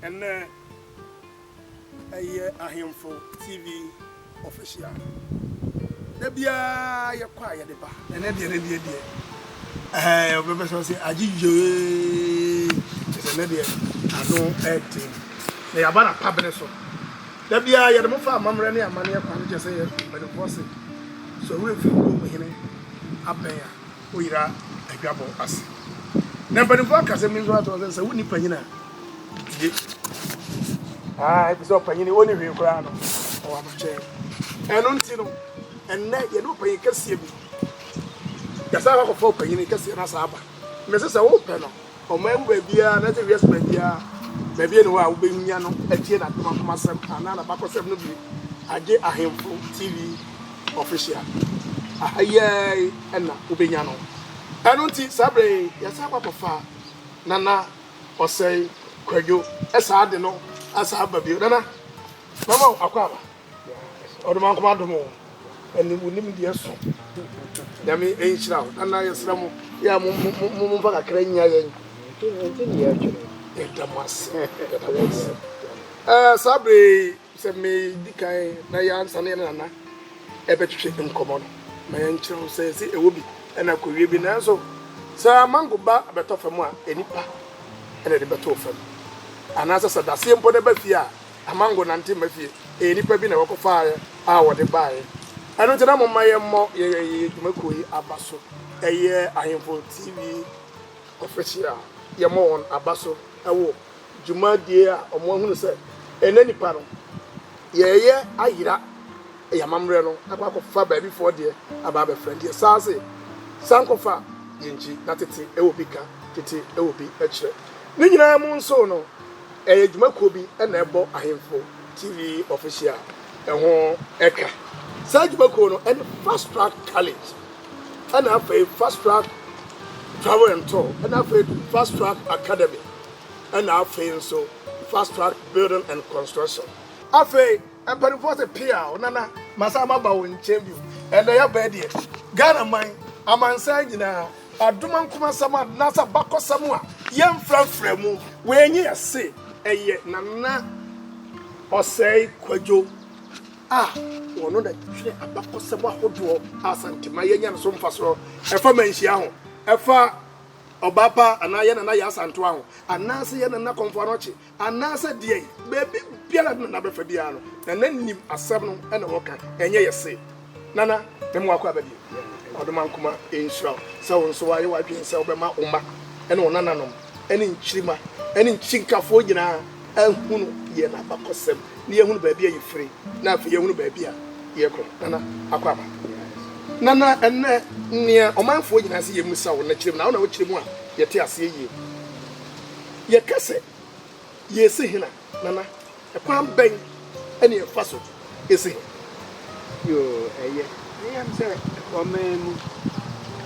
Ɛnnɛ ɛyɛ Ahemfo TV official. Da biara yɛkɔ a yɛde ba. Ɛnɛ deɛ ne deɛ deɛ ɛɛ ɔbɛbɛ sɛ ɔsɛ agye yee kyɛ sɛ ɛnɛ deɛ ano ɛden na yɛaba na pabene so. Da biara yɛde mo fa amammerɛ ne amanneɛ kwan kyɛ sɛ yɛ mpanimfoɔ se sɛ owura firi kurom hene abɛn a woyera adwabɔ ase. Na mpanimfoɔ aka sɛ mi nso ato sɛ sɛ wonni panyin a die. Ah, ebi sɛ ɔpanyin ɔni hwee koraa no ɔwɔ abakyɛ. Ɛno nti no, ɛnnɛ yɛne ɔpanyin kɛseɛ bi yɛsan akɔfa ɔpanyin kɛseɛ no asa aba. Mese sɛ wopɛ no, ɔman mu baabiara na sɛ wiase baabiara, baabi ɛni hɔ a wobɛnya no atie n'adomakomasɛm anaa n'abakɔsɛm no bi agye Ahemfo TV official. Aha yi ara ɛna wobɛnya no. Ɛno nti saa berɛ yi yɛsan akɔ akɔfa Nana Ɔsɛe Kwadwo saa de no asa aba bio. Nana, mama wo akɔ aba. Ɔdomankoma adom wo. Ɛne wo nimdeɛ so. Nyame nhyira wo. Nana yɛsrɛ mo, yɛ a momfa kakra nnya yɛn. Yɛda mo ase. Yɛda mo ase. Ɛɛ saa bere yi sɛ medi kan na yɛ ansa na yɛne Nana ɛbɛtwetwe nkɔmmɔ no, ma yɛnkyerɛ wo sɛ yɛse ɛwɔ bi ɛna kɔwie bi, nanso sɛ amango ba bɛtɔ fam a, nnipa na ɛde bɛtoo fam. Anaasɛ sɛ daseɛ mpo na ɛba fie a, amango nante mma fie, ɛyɛ nnipa bi na wɔkɔfaeɛ a wɔde baeɛ. Ɛno nti na momma yɛmmɔ yɛn dwumakuo yi aba so, ɛyɛ Ahemfo TV Official, yɛmmɔ wɔn aba so wɔ dwumadie a wɔahunu sɛ ɛnnɛ nnipa no yɛreyɛ ayera yɛn amammerɛ no akɔ akɔfa baabifoɔ deɛ aba abɛfra nti yɛsan se san kɔfa yɛn nkyi na tete wɔ bi ka, tete wɔ bi kyerɛ. Ne nyinaa mu nso no, ɛyɛ dwumakuo bi na ɛbɔ Ahemfo TV Official ho ka. Saa dwumakuo no ɛne Fast Track College, ɛna afei Fast Track Travel and Tour, ɛna afei Fast Track Academy, ɛna afei nso Fast Track Building and Construction. Afei mpanimfoɔ sɛ pia o nana masan maba wo nkyɛn bio. Ɛnɛ yɛaba deɛ Ghana man amansan nyinaa adoma nkomasɛm anaasɛ abakɔsɛm a yɛmfrafra mu wei nye yɛse ɛyɛ Nana Ɔsɛe Kwadwo a wɔno na twerɛ abakɔsɛm ahodoɔ a Asantema yɛnya no so mfasoɔ ɛfa manhyia ho, ɛfa ɔbaa pa anaa yɛ nana yɛ asantoa ho, anaasɛ yɛ nana kɔmfoa no ɔkye, anaasɛ deɛn, baabi biara de nana bɛfa biara no, nana nim asɛm no ɛna wɔka, ɛnyɛ yɛ se. Nana, mema wakɔ aba bio. Ɔdomankoma nhyira wo sɛ wo nso woayɛ w'adwene sɛ wobɛma wo mma ne wo nananom ne nkyirimma ne nkyinkafoɔ nyinaa ahunu yɛn abakɔsɛm na yɛahunu baabi a yɛfiri na afei yɛahunu baabi a yɛrekɔ. Nana, akɔ aba. Nana, ɛnnɛ nea ɔmanfoɔ nyinaa sɛ yɛmmisa wo na kyerɛ mu na wo na wokyerɛ mu a yɛte aseɛ yie. Yɛka sɛ yɛresi hena, Nana? Ɛkwan bɛn na yɛfa so si hene? Yoo, ɛyɛ. Ɛyam sɛ ɔman mu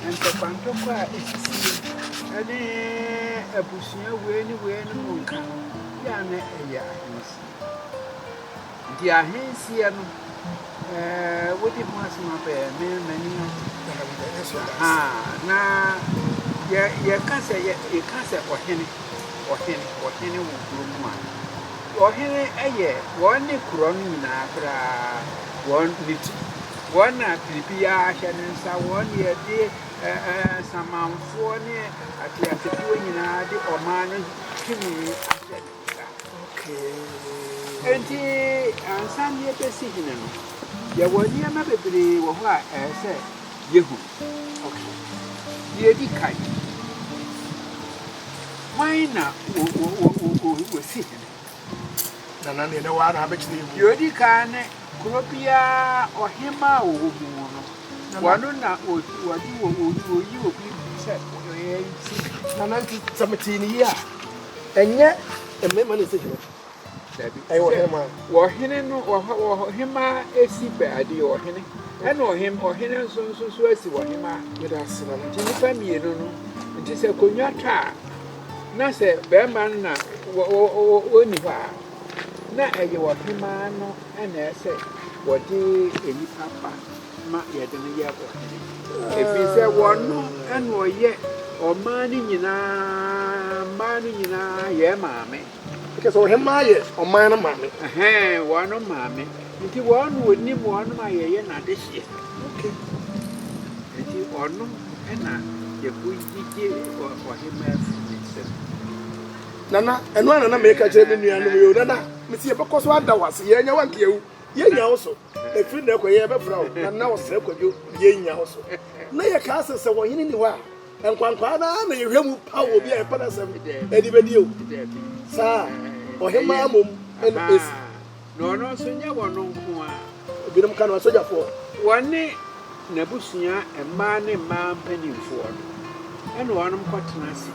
ntɔkwantɔkwa a esisi ne abusua wei ne wei no mu nka no, yɛ a na ɛyɛ ahensie. Nti ahensie no, ɛɛ wode ho asɛm aba ɛ, me m'ani agye. Ahaa, na yɛ yɛka sɛ yɛ yɛka sɛ ɔhene, ɔhene, ɔhene wɔ kuro mu a, ɔhene yɛ wɔn ne korɔ no nyinaa koraa wɔn ne ti. Wɔn na biribiara hyɛ ne nsa, wɔn ne yɛde ɛɛ samanfoɔ ne ateasefoɔ nyinaa de ɔman no tumi ahyɛ ne nsa. Enti ansa na yɛbɛsi hene no, yɛwɔ nneɛma bebree wɔ hɔ a ɛsɛ sɛ yɛhu. Deɛ ɛdi kan, hwan na wɔsi hene? Nana deɛ na waa na abɛkyerɛ yɛn mu. Deɛ ɔdi kan ne kuro biara ɔhemmaa a ɔwɔ mu no, wɔno na wɔde wɔyi obi sɛ ɔyɛ si hene. Nana nti sɛ metee ne yie a, ɛnyɛ mmarima na ɛsi hene. Dabi. Ɛyɛ ɔhemmaa. Ɔhene no, ɔhemmaa si bɛ adeɛ ɔhene, ɛna ɔhem ɔhene nso nso so asi ɔhemmaa. Meda ase nana. Nti nnipa mmienu no, nti sɛ konwa tɔ a, na sɛ bɛrima no na ɔnni hɔ a, na ɛyɛ ɔhemmaa no na ɛsɛ wɔde nnipa ba ma yɛde no yɛ ɔhene. Ɛfiri sɛ wɔno na ɔyɛ ɔman no nyinaa, mmaa no nyinaa yɛn maame. Kyerɛ sɛ ɔhemmaa yɛ ɔman no maame. Ɛhɛn, wɔnom maame. Nti wɔn na onim wɔnom a yɛyɛ n'adehyeɛ. Okay. Nti ɔno na yɛkɔ gyigye ɔhemmaa firi ne nsam. Nana, ɛno ara na na meka kyerɛ me nuanom yi o. Nana, mese yɛbɛkɔ so ada wo ase. Yɛanya wo anka yɛawu. Yɛnnya wo so. Ɛfiri nnɛ kɔ yɛbɛfrɛ wo Nana Ɔsrɛ Kwadwo. Yɛnnya wo so. Na yɛkaa sɛ sɛ ɔhene nni hɔ a, Nkwankwaa no ara na yɛhwɛ mu paw obi a yɛpɛ n'asɛm de bedi o. Saa ɔhemmaa mmom na esi. Na ɔno nso nyɛ wɔn nko ara. Ebinom ka no asogyafoɔ. Wɔne n'abusua mmaa ne mmaa mpanimfoɔ no, ɛna wɔnom kɔtena ase,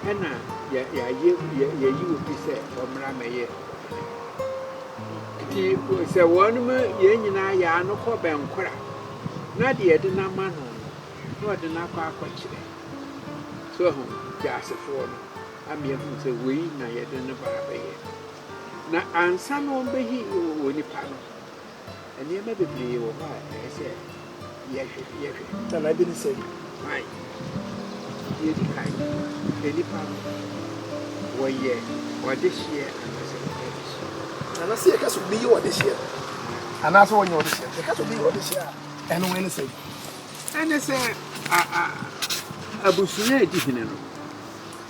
ɛna yɛayɛ yɛyi obi sɛ ɔmmra mmɛyɛ ɔhene. Nti sɛ wɔnom yɛn nyinaa yɛn ano kɔ bɛnkora, na deɛ yɛde no ama no no, na ɔde no akɔ akɔkyerɛ. So ahu? Gyasefoɔ no, ama yɛahu sɛ wei na yɛde no ba abɛyɛ. Na ansa na wɔbɛyi onipa no, nneɛma bebree wɔ hɔ a ɛyɛ sɛ yɛhwɛ yɛhwɛ. Na na ebi ne sɛn? Fine. Deɛ ɛdi kan, nnipa no, wɔyɛ ɔdehyeɛ anaasɛ wɔnyɛ dehyeɛ? Na na sɛ yɛka sɛ obi yɛ ɔdehyeɛ anaasɛ ɔnyɛ ɔdehyeɛ, yɛka sɛ obi yɛ ɔdehyeɛ a, ɛno ɛne sɛn? Ɛne sɛ abusua a edi hene no,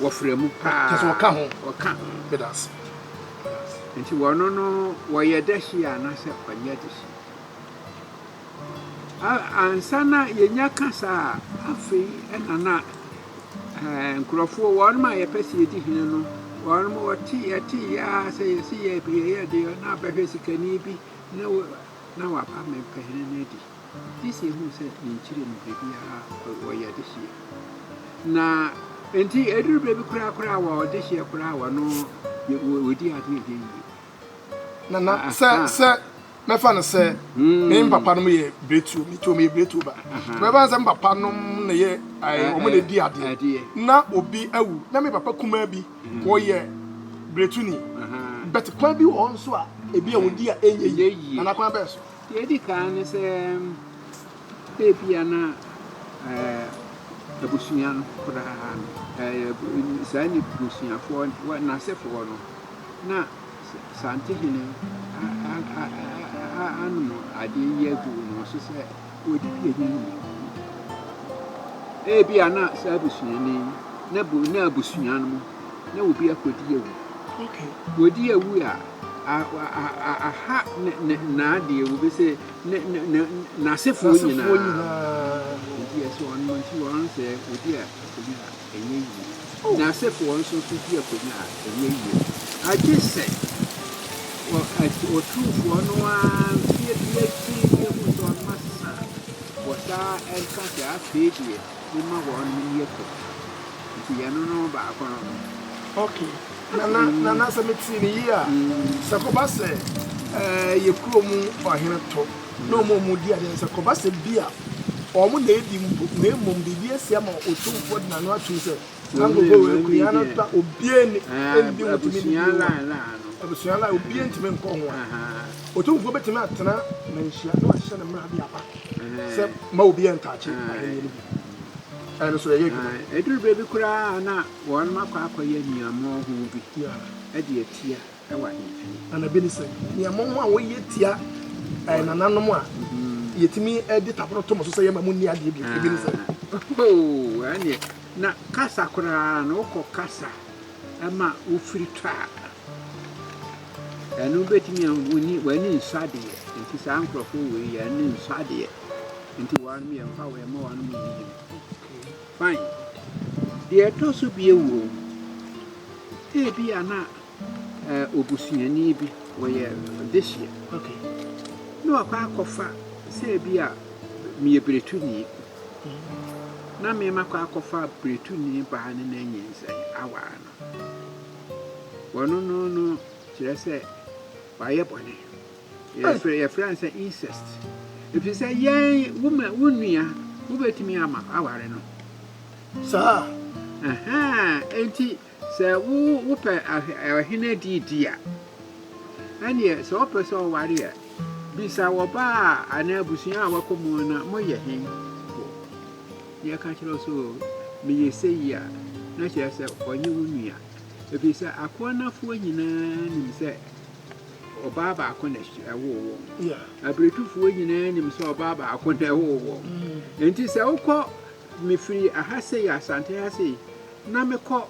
wɔfra mu paa. Kyerɛ sɛ wɔka ho. Wɔka ho. Meda ase. Nti wɔno no, wɔyɛ dehye anaasɛ wɔnyɛ dehye. Ansa na yɛnya ka saa a, afei ɛna na nkurɔfoɔ, wɔnom a yɛpɛ sɛ yɛdi hene no, wɔnom wɔte yɛte yɛ ara sɛ yɛse yɛyɛ deɛ na abɛhwɛ sikani bi na na waba mepɛ hene no adi. Gye sɛ yɛhunu sɛ ne nkyerɛ mu biribiara wɔyɛ dehyeɛ. Na enti ɛduru berɛ bi koraa koraa wɔ dehyeɛ koraa wɔno wɔdi adeɛ ɛnyɛ yie. Nana sɛ sɛ mɛfa no sɛ me hmm. papa nom yɛ bretuo me tuo meyɛ bretuo ba mɛfa no sɛ me papa nom na yɛ wɔn na di adeɛ na obi awu na me papa kumaa bi hmm. wɔyɛ bretuni but kwan bi wɔ hɔ nso a ebi a wɔdi a ɛnyɛ yie nana kwan bɛɛ so. Deɛ ɛdi kan ne sɛ, ebia na abusua no koraa no, saa abusuafoɔ, n'asefoɔ no, na Santehene anom adeɛ yi agu wɔn so sɛ wɔdi bi ɛnyɛ yie. Ebia na saa abusuani yi, na abusua no mu, na obi akɔdi awu. Wɔdi awu a, aha n'adeɛ, obi sɛ n'asefoɔ nyinaa. Nti ɛsɛ ɔno nti wɔn sɛ odi akonnwa a ɛnyɛ yie. N'asefoɔ nso nso di akonnwa a ɛnyɛ yie. Agye sɛ ɔtumfoɔ no ara mfeɛ bi akyi ehu sɛ ɔno asesa wɔ saa ɛnka sɛ afei deɛ mema wɔn nni akonnwa. Nti yɛno no baako no. Okay. Nana, Nana, sɛ metee no yie a, sɛ kɔba sɛ ɛɛ yɛ kuro mu ɔhene to na wɔn a wɔdi adeɛ no, sɛ kɔba sɛ bi a wɔn na edi mpo na mmom biribi asi ama otumfoɔ de n'ano atum sɛ saa nkurɔfoɔ wei akonnwa no ta obiara nni nni ho tumi nni bio a, abusua line obiara ntumi nkɔ ho a, otumfoɔ bɛtumi atena manhyia na wahyɛ ne mmara de aba sɛ ma obiara ntaakye ahenni no bi. Ɛno nso ɛyɛ adwuma. Ɛduru baabi koraa a na Wɔnom akɔ akɔyɛ niammɔho bi de atia wɔ ahemfie. Na na bi ne sɛ, niammɔho a wɔyɛ tia nananom a yɛtumi de tabono to mo so sɛ yɛma mo nni adeɛ bio, ebi ne sɛ. Oh, ɛneɛ, na kasa koraa no, wokɔ kasa ma wofiri tɔ a, ɛno bɛtumi a w'ani nsɔ adeɛ, nti saa nkorɔfoɔ wei yɛn ani nsɔ adeɛ, nti wɔnom yɛmfa yɛmma wɔnom nni hene. Fine. Deɛ ɛtɔ so bio wɔ mu, ebia na obusuani bi, wɔyɛ dehyeɛ, na wakɔ akɔfa sɛ ebia meyɛ biretuni, na me makɔ akɔfa biretuni baa ne na anyinsɛn aware no. Wɔno no no kyerɛ sɛ wayɛ bɔne. Yɛfrɛ yɛfrɛ no sɛ incest. Ɛfiri sɛ yɛn wo ma wo nua wobɛtumi ama aware no. Saa. Ɛhɛn enti sɛ wo wopɛ ɔhene adiidi a ɛneɛ sɛ wopɛ sɛ ɔware a bisa wɔbaa a anaa abusua a wakɔ mu na moyɛ he foɔ. Na yɛka kyerɛ wo sɛ meyɛ sei a na kyerɛ sɛ ɔnyɛ wo nua. Ɛfiri sɛ Akoanafoɔ nyinaa nim sɛ ɔbaa baako na ɛwoo wɔn. Abiretufoɔ nyinaa nim sɛ ɔbaa baako na ɛwoo wɔn. Nti sɛ wokɔ mefiri aha sei, Asante ha sei, na mekɔ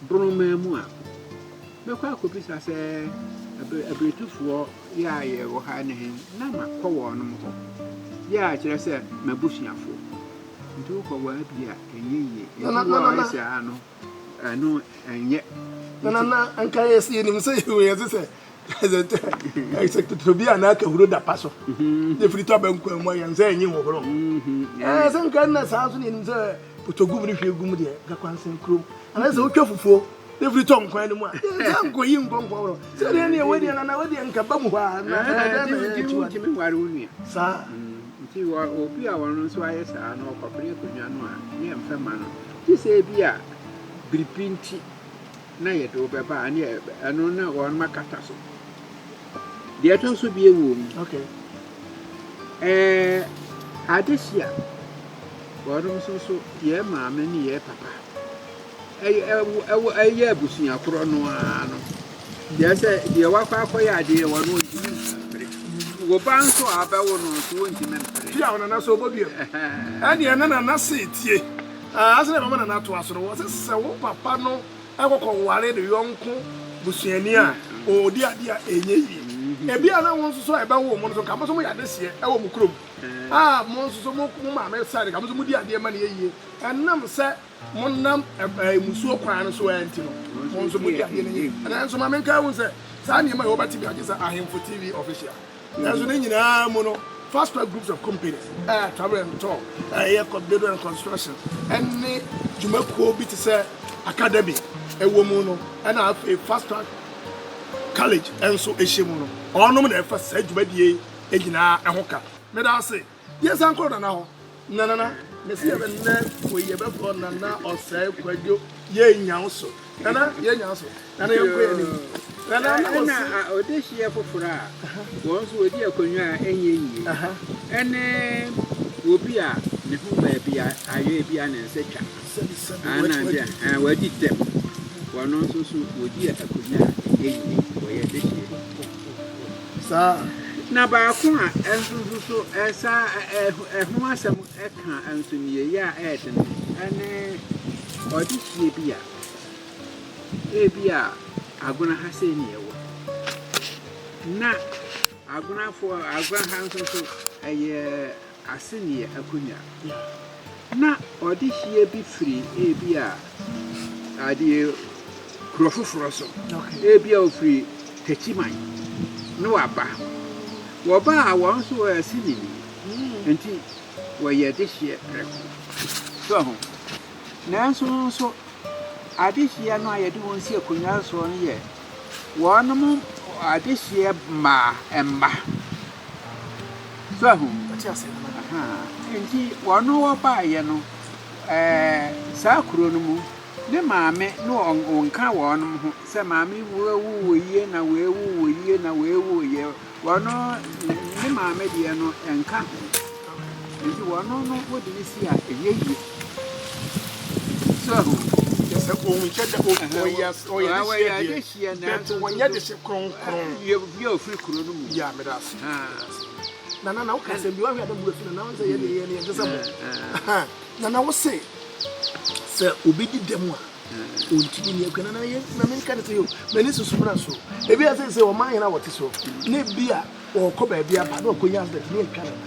Borɔman mu a, mɛkɔ akɔbisa sɛ abiretufoɔ yɛ a yɛwɔ ha ne he, na makɔ wɔnom hɔ, yɛ a kyerɛ sɛ m'abusuafoɔ. Nti wokɔ waa bi a, ɛnyɛ yie. Nti wo a ɔyɛ saa no, ɛno ɛnyɛ. Na na na nka yɛ sɛ yɛnim sɛ yɛhu yɛ sɛ sɛ tobi anaa kahuro da pa so ne firi tɔ abɛnkwan mu a yɛn sɛ ɛnye hohoro ɛɛ sɛ nka nna saa nso ne yɛnim sɛ potogum ne hwie gum deɛ nka kwansen kurom anaa sɛ wotwa fufuo ne firi tɔ nkwan no mu a sɛ nkɔyi nkɔ nkɔ worɔ sɛ deɛ neɛ wadeɛ nana wadeɛ nka ba mu hɔ a na wotumi nware wo nua saa nti obi a ɔno nso ayɛ saa na ɔkɔpere akonnwa no a ne yɛmfɛ ma no gye sɛ bi a biribi nti na yɛde wo bɛba a ne ɛno na wɔn akata so deɛ ɛtɔ so bie wɔ mu okay. Ɛɛ adehye a wɔn nso so yɛn maame ne yɛn papa ɛyɛ ɛyɛ abusua korɔ no ara no deɛ sɛ deɛ wakɔ akɔyɛ adeɛ wɔn wɔntumi mpere wo ba nso a abɛwo no nso wɔntumi mpere. Fia wɔn nana so ɔbɔ dua ɛne ɛna nana se tie asɛ na mama nana ato aso no wɔ sɛ sɛ wo papa no ɛkɔkɔ ware ne yɔnko busuani a ɔdi adeɛ a ɛnyɛ yie ebi a na wo nso so a ɛbɛwo mo no so nka mo nso mo yɛ adehyeɛ ɛwɔ mo kurom a mo nso so mo mo maame side nka mo nso mo di adeɛ ma no yɛ yie ɛnam sɛ monam mmusuo kwan no so ara nti no, mo nso modi adeɛ no yie. Nanso ma menkae wo sɛ, saa nneɛma yi wɔbɛte bi agye sɛ Ahemfo TV Official. Nanso ne nyinaa mu no, Fast Track Groups of Companies, Travel and Tour, ɛyɛ Building and Construction, ɛne dwumakuo bi te sɛ Academy ɛwɔ mu no, ɛna afei Fast Track College nso ɛhyɛ mu no, wɔnom na ɛfa saa dwumadie yi nyinaa ho ka. Meda ase. Yɛnsan nkɔ Nana hɔ. Na Nana, mese yɛbɛ nnɛ wei yɛbɛfrɛ Nana Ɔsɛe Kwadwo yɛnya wo so. Nana, yɛnya wo so. Nana yɛnkɔ yɛn anim. Nana na wɔse. Ɛna ɔdehyeɛ foforɔ a wɔn nso wɔdi akonnwa a ɛnyɛ yie ɛne obi a ne ho baabi ayɛ bi a ne nsa twa ana wadi dɛm wɔn nso so wɔdi akonnwa a ɛnyɛ yie wɔyɛ dehyeɛ. Saa. Na baako a ɛnso nso so ɛsa ɛho asɛm ɛka nsonnieyɛ a ɛyɛ den ɛne ɔdehyeɛ bi a ebi a agona ha sei ne ɛwɔ na agonafoɔ agona ha nso so ɛyɛ Asenneɛ akonnwa. Na ɔdehyeɛ bi firi ebia adeɛ kuro foforɔ so, ebia ɔfiri Techiman na waba. Wɔba a wɔn nso wɔyɛ asenni nti wɔyɛ dehyeɛ prɛko. So ho. Nanso nso adehyeɛ no a yɛde wɔn si akonnwa soɔ no yɛ wɔnom adehyeɛ mmaa mma. So ahu? Ahaa. Enti wɔn wɔbaeɛ no, ɛɛ, saa kuro no mu, ne maame ne ɔnka wɔn ho sɛ maame wawu wɔ yie na wawu wɔ yie na wawu wɔ yie. Wɔn ne maame deɛ no ɛnka ho. Enti wɔn no wode no si a ɛnyɛ yie. So ahu? Kyerɛ sɛ ɔnhyɛ da ɔyɛ ɔyɛ dehyeɛ deɛ but wɔnyɛ dehye kronkron. Yɛ obi a ofiri kuro no mu. Yeah, meda ase. Nana na woka asɛm bi wahwɛ ada mu afi nana wo sɛ yɛ deɛ yɛ ne yɛnte sɛ mo. Nana wo se sɛ obi di dɛm a ɔntumi ni akua nana yɛ na menka ne sɛ yo m'ani susu mmra so ebi a sɛ sɛ ɔman hene a wɔte so na ebi a Ɔrekɔ baabi aba na ɔkɔnya accident na yɛatwa ne nan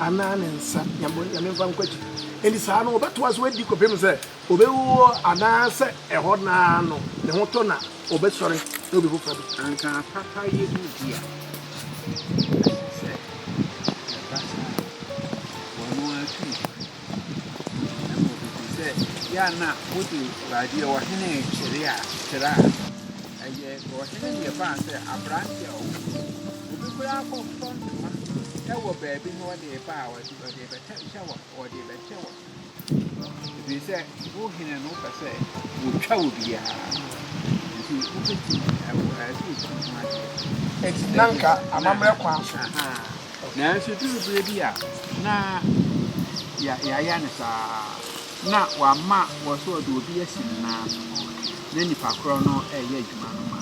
anaa ne nsa, Nyame mfa nkɔ akyi. Enti saa no ɔbɛtoa so adi kɔpem sɛ ɔbɛwu anaasɛ ɛhɔ no ara no ne ho tɔ na ɔbɛsɔre na obi foforɔ abɛdi. Anka papayɛ mu di a, ɛsɛ sɛ ɛba saa. Wɔn ara tu kwan. Na mmom ɛfiri sɛ yɛ a na wode adeɛ ɔhene rekyere a, kyerɛ a, ɛyɛ ɔhene deɛ ɛbaa sɛ aberante a ɔwɔ mu. Obi koraa kɔtɔ ntoma wɔ baabi na ɔde reba a, ɔde ɔde rebɛtɛ hyɛ wɔ ɔde rebɛkyɛ wɔ. Ɛfiri sɛ wo hene no wopɛ sɛ wɔtwa wo biara. Nti wobɛtumi ɛwɔ ɛsɛ sɛ wotu ho adeɛ. Enti na nka amammerɛ kwan so. Ahaa. Nanso ɛduru berɛ bi a, na yɛayɛ no saa, na wama wɔ sɛ ɔde obi asi ne nan so. na nipa korɔ no reyɛ adwuma no ma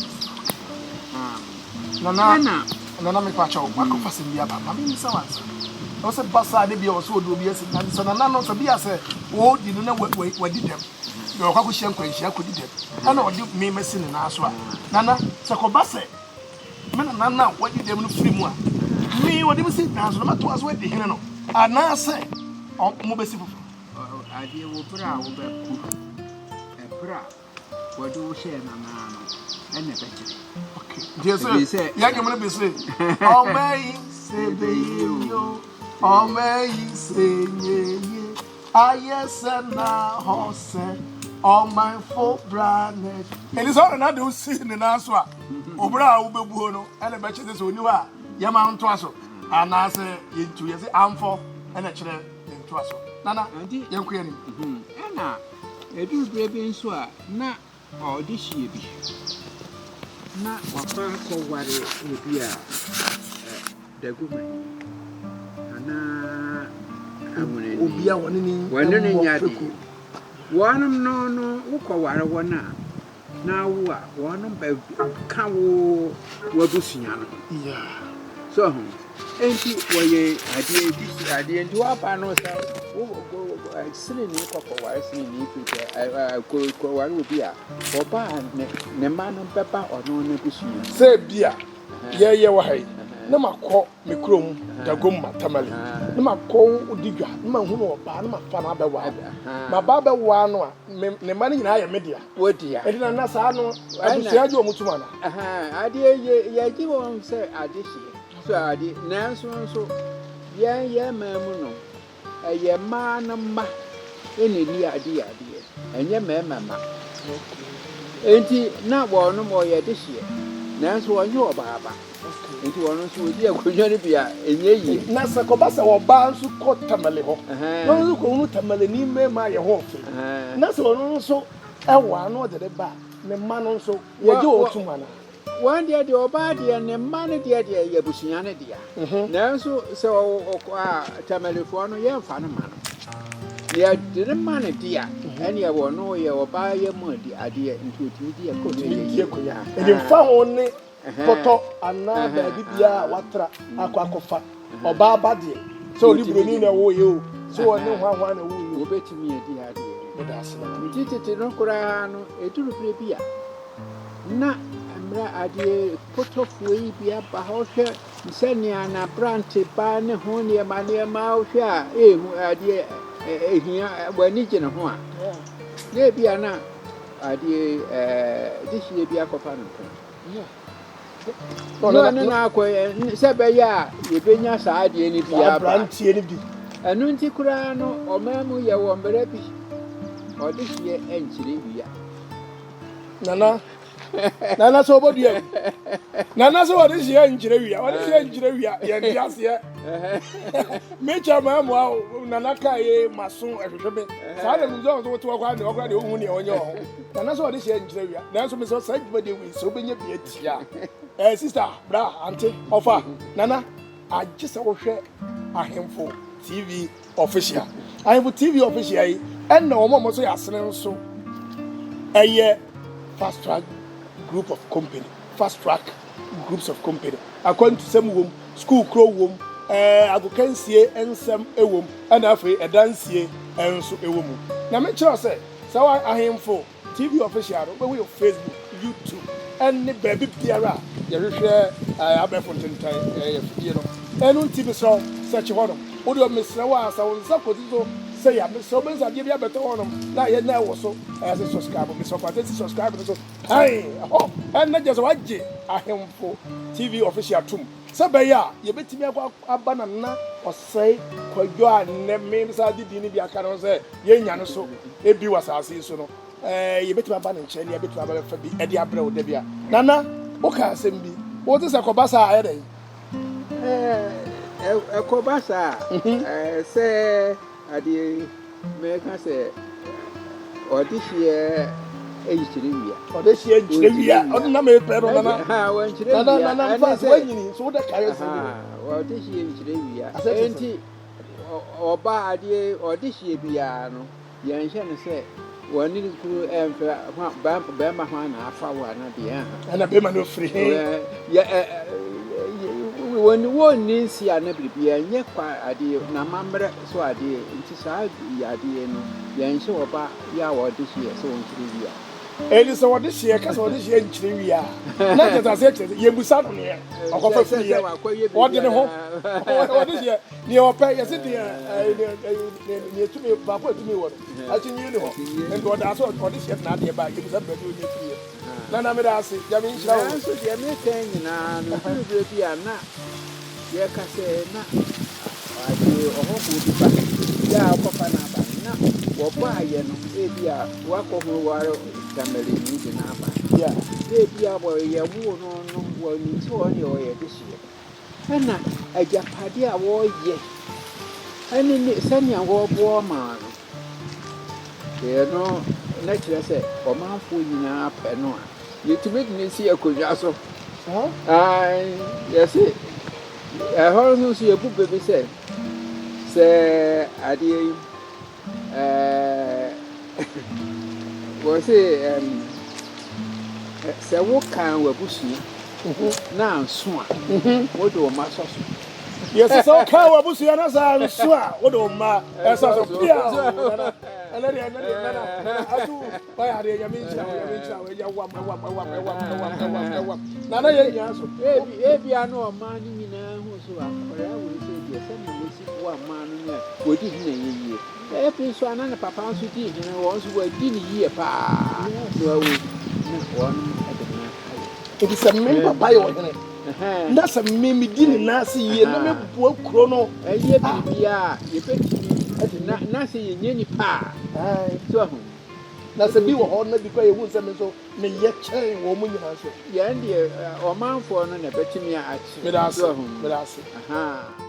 no. Nana, Ɛna. Nana mepa kyɛw, wakɔfa sɛm bi aba, ma memmisa wo ansa. Ɛwɔ sɛ ba saa de bi a ɔsɛ ɔde obi asi, na sɛ nana no sɛ bi a sɛ ɔredi no na wadi dɛm, na ɔkɔ akɔhyia nkwanhyia akɔdi dɛm, ɛna ɔde me masi ne nan so a, nana, sɛ kɔba sɛ me nana no a wadi dɛm no firi mu a, me ɔde me si nan so na mɛtoa so adi hene no, anaasɛ mobɛsi foforɔ? Adeɛ wɔ berɛ a wobɛko, ɛberɛ a wɔde wo hyɛɛ n'anan no ɛna ɛbɛkyerɛ. Okay. Nti ɛsɛ yɛn nnwom no bi se ɔma yi sɛ bɛyie o ɔma yi sɛ nyeye ayɛ sɛ na hɔ sɛ ɔmanfo bra na ɛni sɛ ɔde n'ade wo si ne nan so a obere a wobɛbuo no ɛna ɛbɛkyerɛ sɛ ɔni hɔ a yɛma ntoa so anaasɛ yɛntu yɛse amfɔ ɛna kyerɛ yɛntoa so nana yɛnkɔ yɛn anim ɛna Ɛduru berɛ bi nso a, na ɔde hyeɛ bi, na wakɔ akɔware obi a Dagomani anaa Amunani. Obi a wɔne ne wɔne ne nyɛ adeɛ. Wɔnom no no, wokɔware wɔn a, na wo a, wɔnom bɛka wo w'abusua no ho. So ho. Enti wɔyɛ adeɛ bi adeɛ nti waba no sɛ wo seneni kɔkɔware seneni firi sɛ kɔware obi a ɔba a ne ne mma no bɛba ɔno n'abusua mu. Sɛ bi a yɛyɛ wɔ ha yi na makɔ me kurom Dagomma Tamale na makɔ di dwa na mahunu ɔbaa na mafa no abɛwaa maba abɛwaa no a me ne mma no nyinaa yɛ me dea. Wo dea. Enti na na saa no abusua gye wɔn tom ana? Adeɛ yɛ yɛgye wɔn sɛ adehyeɛ so ade nanso nso yɛn yɛn man mu no ɛyɛ mmaa no mma ɛna ɛni adeɛ adeɛ ɛnyɛ mmarima mma. Enti na wɔnom wɔyɛ dehyeɛ nanso wɔnyɛ ɔbaa ba. Nti wɔn nso wɔdi akonnwa no bi a ɛnyɛ yie. Na sɛ kɔba sɛ ɔbaa nso kɔ Tamale hɔ na ɔno nso kɔhunu Tamaleni mmarima a yɛ ho ɔfɛ na sɛ ɔno nso wɔ ano ɔde ne ba a, ne mma no nso yɛgye wɔn tom anaa? Wɔn deɛ deɛ ɔbaa deɛ ne mma no deɛ deɛ yɛ abusua no dea. Nanso sɛ ɔkɔ a Tamalefoɔ no yɛmfa no ma no. Na yɛde no ma no de a, ɛneɛ ɔno yɛ ɔbaa yɛ mu adeɛ nti ɔtumi di akonnwa yɛ yie. Ɛde mfa ho ne kɔtɔ anaa baabi biara a watra akɔ akɔfa ɔbaa ba deɛ sɛ ɔne buroni na ɛwɔ yɛ o sɛ ɔne hwanhwan na ɛwɔ yɛ o. Wobɛtumi adi adeɛ. Meda ase nana. Nti tete no koraa no ɛduru berɛ bi a na mmerɛ adeɛ potɔfoɔ yi bi aba hɔ hwɛ sɛnea n'aberante ba ne ho nneɛma nneɛma wohwɛ a ɛhu adeɛ ɛhia w'ani gye ne ho a na ebi a na adeɛ ɛɛ dehyeɛ bi akɔfa no mpena. Na ɔne no akɔ sɛ ɛbɛyɛ a yɛbɛnya saa adeɛ no bi aba. Aberanteɛ no bi. Ɛno nti koraa no ɔman mu yɛ wɔ mmerɛ bi ɔde hyeɛ nkyerɛ wia. Nana nana sɛ ɔbɔdua mu nana sɛ ɔde hyeɛ nkyerɛ wia ɔde hyeɛ nkyerɛ wia yɛn ti aseɛ mekyɛ maa mu a nana ka ye maso ɛhwehwɛ me saa na mi sɛ ɔsɛ wote hɔ koraa deɛ ɔkoraa deɛ ɔhu deɛ ɔnyɛ wɔ ho. Nana sɛ ɔde hyɛ nkyerɛ wia nanso mesɛ saa dwumadie wei sɛ wobɛnya bi atia eh, sister bra ante ɔfa nana agye sɛ wohwɛ ahemfo tv official ahemfo tv official yi ɛna wɔn a wɔn nso yɛ asene nso ɛyɛ fast track group of company fast track groups of company akwantusɛm wom school kuro wom ɛɛ agokansie nsɛm wom ɛna afei ɛdansie nso ɛwɔ mu na mekyerɛ sɛ Sɛ wɔ Ahemfo TV Official no, wobɛhu yɛ wɔ Facebook, YouTube, ɛne baabi biara a yɛhwehwɛ abɛɛfo ntentan afidie no. Ɛno nti mesrɛ wo, sɛkye hɔnom. Wo deɛ mesrɛ wo ara, sɛ wo nsa kɔsi so sei a, mesrɛ wo bɛhu sɛ adeɛ bi abɛtɔ hɔnom na ayɛ na ɛwɔ so, ɛyɛ sɛ subscribe. Mesrɛ wo fa nsa si subscribe no so pan! Ɛhɔ ɛna gyɛ sɛ woagye Ahemfo TV Official tom. Sɛ ɛbɛyɛ a yɛbɛtumi akɔ aba Nana Ɔsɛe Kwadwo a nnɛ me san de din no bi aka ne ho sɛ yɛnya no so bi wɔ asase yi so no, yɛbɛtumi aba ne nkyɛn na yɛbɛtumi aba bɛfa bi de abrɛ wo da bi a. Nana, woka asɛm bi, wote sɛ kɔba saa a, ɛyɛ dɛn? Ɛkɔba saa a, sɛ adeɛ yi. Mɛka sɛ ɔdehyeɛ nkyerɛ wia. Ɔdehyeɛ nkyerɛ wia. Ɔno na mepɛ no nana. Wɔnkyerɛ wia. Nana nana nfa sɛ wanyini so wodɛ kae sɛ. Ɔdehyeɛ nkyerɛ wia. Enti ɔba adeɛ ɔdehyeɛ biara no yɛnhyɛ no sɛ. Wɔne ne kunu ɛmfɛ ho bɛrima ho ana afa wo ana deɛ aha. Ɛna bɛrima no firi he. Yɛ ɛ wɔn wɔnni nsi ana biribi ɛnyɛ kwa adeɛ na amammerɛ so adeɛ nti saa yɛ adeɛ no yɛnhyɛ ɔba yɛ a wɔde hyeɛ sɛ wɔnkyerɛ wia. Ɛni sɛ wɔde hyeɛ ka sɛ wɔde hyeɛ nkyerɛ wia na kyerɛ sɛ aseɛ kyerɛ sɛ yɛbusa no neɛ ɔkɔfa firi yɛ ɔde ne ho wɔde hyeɛ neɛ ɔpɛ yɛse deɛ neɛ tumi baako a tumi wɔ no Akyinnye nni hɔ. Nti ɔdaa sɛ ɔde hyɛ n'adeɛ ba a, yɛbisa no baabi a ɔnya firiiɛ. Nana meda ase, Nyame nhyira wo. Nanso deɛ mereka yi nyinaa no, ɛduru berɛ bi a na yɛka sɛ na adeɛ ɔhɔhoɔ bi ba yɛ a ɔkɔfa no aba no, na wɔbaeɛ no, ebi a wakɔ ho ware Damaleni de no aba. Na ebi a wɔyɛwoo no no, wɔnim sɛ ɔno deɛ ɔyɛ dehyeɛ. Ɛna agyapadeɛ a wɔreyɛ ɛne ne sɛnea wɔreboa ɔman no, deɛ no na kyerɛ sɛ ɔmanfoɔ nyinaa pɛ no a, yɛtumi de no si akonnwa so. Ae, yɛse ɛhɔ no nso yɛbu bɛ bi sɛ sɛ adeɛ yi Wɔse sɛ wokan w'abusua na anso a, wode wo mma sɔ so. Yɛse sɛ wokan w'abusua na sɛ anso a, wode wo mma ɛsɔ so. Pia o, nana. Ɛnɛ deɛ, ɛnɛ deɛ, nana, nana, asu, wayɛ adeɛ, nyame nhyira wo, nyame nhyira wo, ɛyɛ wam, ɛwam, ɛwam, ɛwam, ɛwam, ɛwam, ɛwam. Nana yɛ nyinaa so. Ebi, ebi ano ɔman no nyinaa hu so akwadaa wei sɛ deɛ sɛnea wɔsi boa mmaa no ne a wɔdi hene yɛ yie. Afei nso a na ne papa nso di hene, wɔn nso wɔadi no yie paa na wawu na wɔnom de no ayɛ. Enti sɛ me papa yɛ ɔhene na sɛ me medi ne nan ase yie na meboa kuro no. Ɛyɛ biribiara a yɛbɛtumi na na sɛ yɛnyɛ nipa a so ahu. Na sɛ bi wɔ hɔ na bi koraa yɛhu sɛ me nso meyɛ kyɛn wɔn nyinaa nso. Yɛn deɛ ɔmanfoɔ no na ɛbɛtumi akyerɛ. Meda ase, meda ase. Ahaa.